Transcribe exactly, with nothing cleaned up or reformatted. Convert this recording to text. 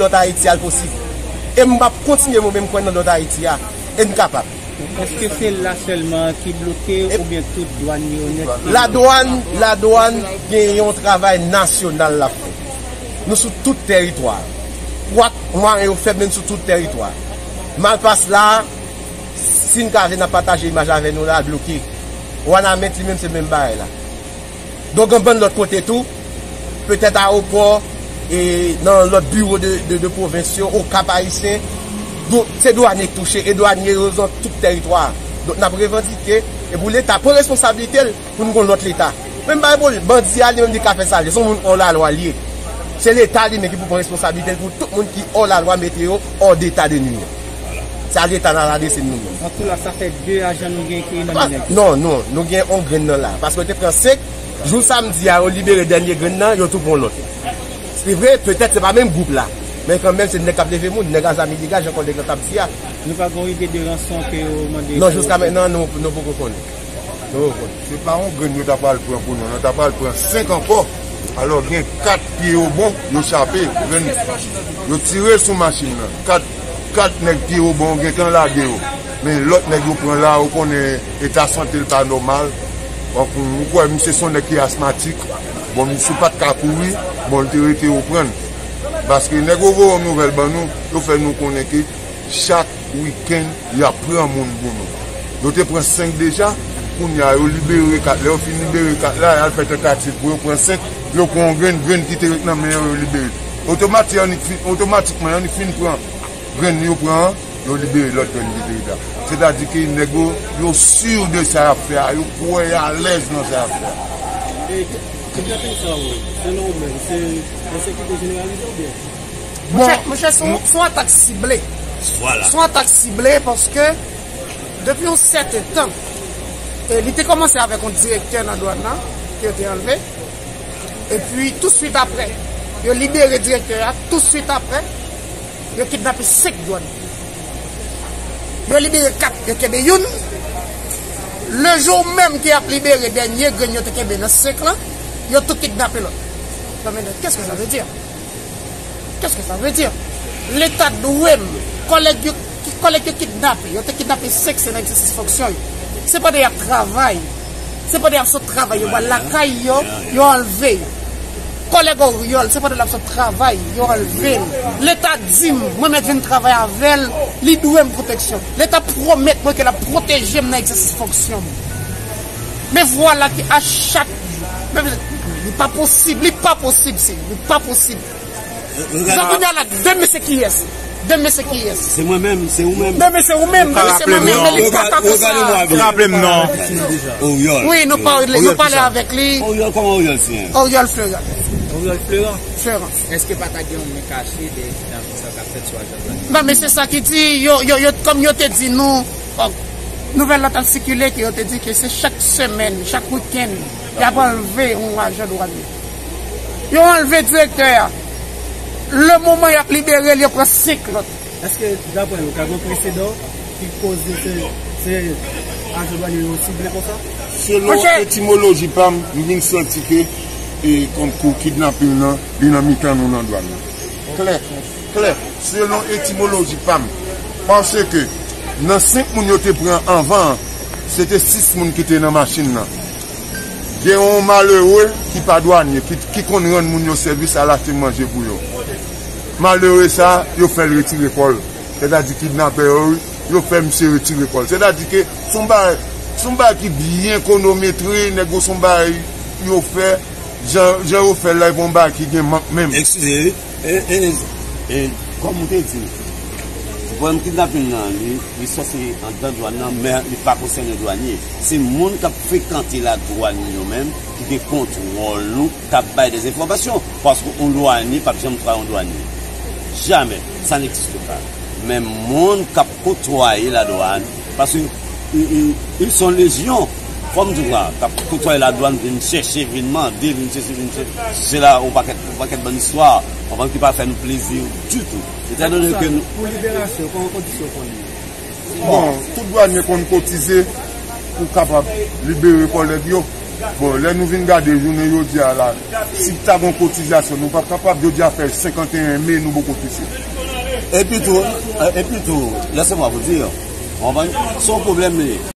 lòt Ayiti a l posib. E m ap kontinye mwen menm kwè nan lòt Ayiti a. E n kapab. Èske se la sèlman ki bloke oubyen tout dwàn yo nèt? Ladwàn, ladwàn gen yon travay nasyonal l ap fè. Nou sou tout tèritwa. Kwak mwayen yo fèb, men n sou tout tèritwa. Malpas la, si n ka vle n ap pataje imaj avè nou la, l bloke. Wanament li menm se menm bagay la. Donk gen bann lòt kote tou, petèt awopò, e nan lòt biwo de, de, de pwovens yo, Okap Ayisyen, do, se dwanye k touche, e dwanye yo nan tout tèritwa a. Donk n ap revandike, e pou Leta pran responsablite l, pou n gon lòt Leta. Men m bay pou l, bandi a li menm li ka fè sa l vle, se yon moun hors la loi li ye. Se Leta li menm ki pou pran responsablite l pou tout moun ki hors la loi mete yo hors d'état de nuire. Se a Leta n a adrese nou menm. An tou la, sa fè de ajan nou gen ki nòmine. Non, non, nou gen yon grenn nan la. Paske yo te pran senk, jou samdi a, yo libere dènye grenn nan, yo tou pran lòt. Se vre, petèt se pa menm gwoup la. Men kanmenm, se nèg k ap leve moun, nèg a zam ilegal, jan kòlèg lan t ap di a. Nou pa gen yon ide de ranson ke yo mande pou yo? Non, jiska mentnan, nou, nou poko konnen. Nou poko konnen. Se pa yon grenn yo ta pral pran pou nou, yo ta pral pran senk ankò. Alò, gen kat pye yo bon, yo chape, grenn, yo tire sou machin nan. Kat, kat nèg pye yo bon, yo gentan lage yo. Men lòt nèg yo pran la, ou konnen eta sante l pa nòmal. Donk, ou kwè misye se yon nèg ki asmatik. Bon, misye pa t ka kouri, bon, l te rete yo pran l. Paske nèg yo voye yon nouvèl ban nou, yo fè nou konnen ke chak wikenn, y ap pran moun pou nou. Yo te pran senk deja, kounye a, yo libere kat. Lè yo fin libere kat la, y al fè tantativ pou yo pran senk, yo pran yon grenn, grenn ki te ret nan men yo, yo libere. Otomatik, annik fin, otomatikman, annik fin pran grenn yo pran an, yo libere lòt grenn ki te ret la. Sètadi ke nèg yo, yo si de sa y ap fè a, yo kwè y alèz nan sa y ap fè a. E, kidnaping sa yo, selon ou menm, se ensekirite jeneralize oubyen? Bon, monchè, monchè, se yon, se yon atak sible. Vwala. Se yon atak sible paske depi yon sèten tan, e li te kòmanse avèk yon direktè nan dwàn nan, ke yo te anlve. Epi, tousuit apre, yo libere direktè a. Tousuit apre, yo kidnape senk dwàn. Yo libere kat, yo kenbe youn. Le jou menm ke y ap libere dènye grenn yo te kenbe nan senk lan, yo tou kidnape lòt. Non, men, qu'est-ce que ça veut dire? Qu'est-ce que ça veut dire? Leta dwe m, kòlèg yo, ki, kòlèg yo kidnape, yo te kidnape senk, se nan egzèsis fonksyon yo. Se pandan y ap travay. Se pandan y ap sot travay, yo pral lakay yo, yo anlve yo. Kòlèg Oriol, se pandan l ap sot travay, yo anlve l. Leta di m, mwen mèt vin travay avè l, li dwe m pwoteksyon. Leta pwomèt mwen ke l ap pwoteje m nan egzèsis fonksyon m. Men vwala ke a chak, men, li pa posib, li pa posib, se, li pa posib. Jan kounye a la, demen se kiyès? Demen se kiyès? Se mwen menm, se ou menm. Demen se ou menm, demen se mwen menm, men li pa ka konsa. Ou raple m non. Oriol. Wi, nou pa, nou pale avèk li. Oriol, kòman Oriol se? Oriol Fleuran. Oriol Fleuran? Fleuran. Èske pa ta gen yon men kache dèyè kidnaping sa k ap fèt sou ajan dwanye? Non, men se sa ki di, yo, yo, yo, kòm yo te di nou, bon, nouvèl la t ap sikile ke yo te di ke se chak semèn, chak wikenn, y ap anlve yon ajan dwanye. Yo anlve direktè a. Le moman y ap libere l, yo pran senk lòt. Èske, daprè nou, ka gen presedan ki koze se, se ajan dwanye yo sible konsa? Selon etimoloji pa m, m vin santi ke, e, kòm kou kidnaping nan, li nan mitan nou nan dwàn nan. Klè, klè. Selon etimoloji pa m. Paske nan senk moun yo te pran anvan an, se te sis moun ki te nan machin nan. Gen yon malere ki pa dwanye, ki, ki konn rann moun yo sèvis, al achte manje pou yo. Malere sa, yo fè l retire kò l. Sètadi kidnapè yo, yo fè misye retire kò l. Sètadi ke se yon bagay, se yon bagay ki byen konometre, nèg yo se yon bagay yo fè, jan, jan yo fè l la, e pa yon bagay ki gen mank menm. Eskize, wi. E, e, e, kòm ou te di, pwoblèm kidnaping nan, li, li sòti anndan dwàn nan, men li pa konsène dwanye. Se moun k ap frekante ladwàn yo menm ki gen kontwòl nou, k ap bay de enfòmasyon. Paske yon dwanye p ap janm twa yon dwanye. Jamè. Ça n'existe pas. Men moun k ap kotwaye ladwàn, paske i, i, ils sont légion. Kòm di w la, k ap kotwaye ladwàn, vin chèche, vin mande, vin chèche, vin chèche. Se la yon pakèt, yon pakèt bann istwa, konprann, ki pa fè nou plezi ditou. Etandone ke nou... Pou liberasyon, kòman kondisyon konn ye? Bon, tout dwanye konn kotize pou kapab libere kòlèg yo. Bon, lè nou vin gade jounen jodi a la, si ta gon kotizasyon, nou p ap kapab jodi a fè senkanteyen me, nou poko touche. Epi tou, epi tou, laissez-moi vous dire, se yon pwoblèm li ye.